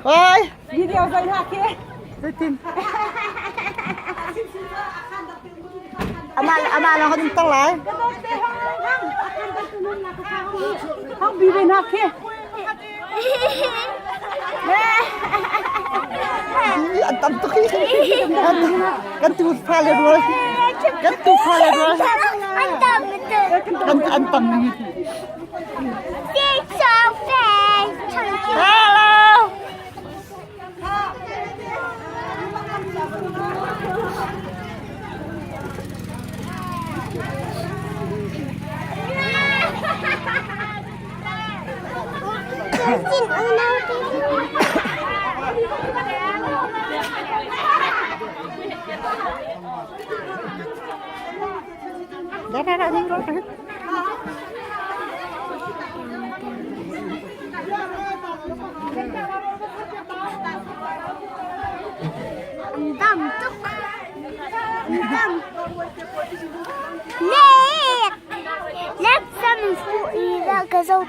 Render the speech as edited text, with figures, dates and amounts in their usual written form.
Oi! Video zai hlah khi. Zeitin? Amah amah lawng kan um ter lai. Hang bi ve hna khi. An tam tuk hi. Kan tu fa le rual. Kan tu fa le rual. An tam Kan an tam. Hello. Dah dah dah dah. An tam tuk. An tam. Nek! Nek sam fu i da ka zo.